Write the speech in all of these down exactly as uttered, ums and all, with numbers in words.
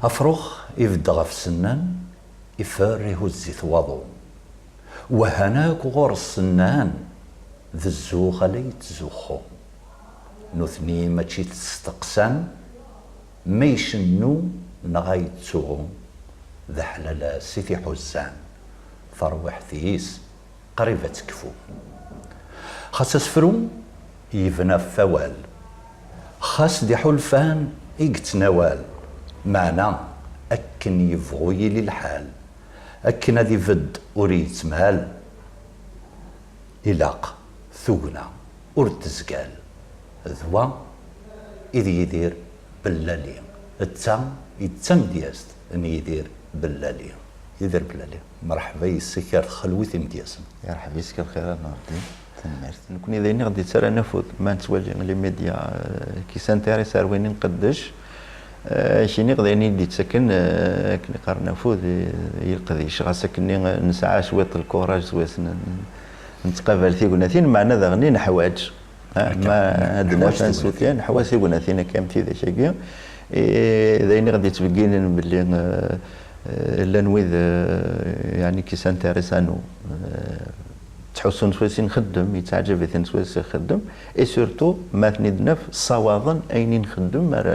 Afrux ibedd ɣef Sennan, ifer ihuzz-it waḍu. Wehhan akk ɣur-s Sennan, d zzux ala yettzuxxu. Nutni mačči testeqsan ma icennu neɣ a yettsuɣu, d aḥlalas i t-iḥuzzan, tarwiḥt-is qrib ad tekfu. Xas asefru yebna ɣef wawal, xas d iḥulfan i yettnawal, meɛna akken yebɣu yili lḥal, akken ad ibedd ur yettmal, ilaq tugna ur tezgal. D wa i d Yidir Bellali, d ta i d tamedyazt n Yidir Bellali. Yidir Bellali, mreḥba yes-k ar txelwit imedyazen. Yerḥeb yes-k lxir a Nurdin. Tanemmirt. Nekni d ayen i ɣ-d-yettarran afud ma nettwali les médias, euh, qui s'intéressent ar win i nqeddec. Euh, kini d ayen i d-yettaken, euh, akken iqqaren afud i, i leqdic. Ɣas akkenni, euh, nesɛa cwiṭ lkuraj s wass n, n, nettqabal tignatin, meɛna daɣen i neḥwaǧ. Ah, ma ad naf un soutien, neḥwaǧ tignatin akka am tidak-agi. I d ayen i ɣ-d-yettbegginen belli, euh, euh, llan wid, euh, yani, qui s'intéressent à nous. Euh, ttḥussun s wass i nxeddem, yettɛǧab-iten s wass i nxeddem, et surtout, ma ten-id-naf, ssawaḍen ayen i nxeddem ar,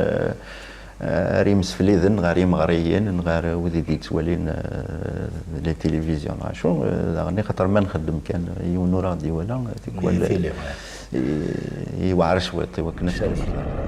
ar imsefliden, ɣer imeɣriyen, ɣer wid i d-yettwalin, euh, les télévisions, neɣ acu, euh, daɣen, xaṭer ma nxeddem kan, yiwen ur aɣ-d-iwala, tikwal, i, yewɛer cwiṭ i wakken ad t-nexdem.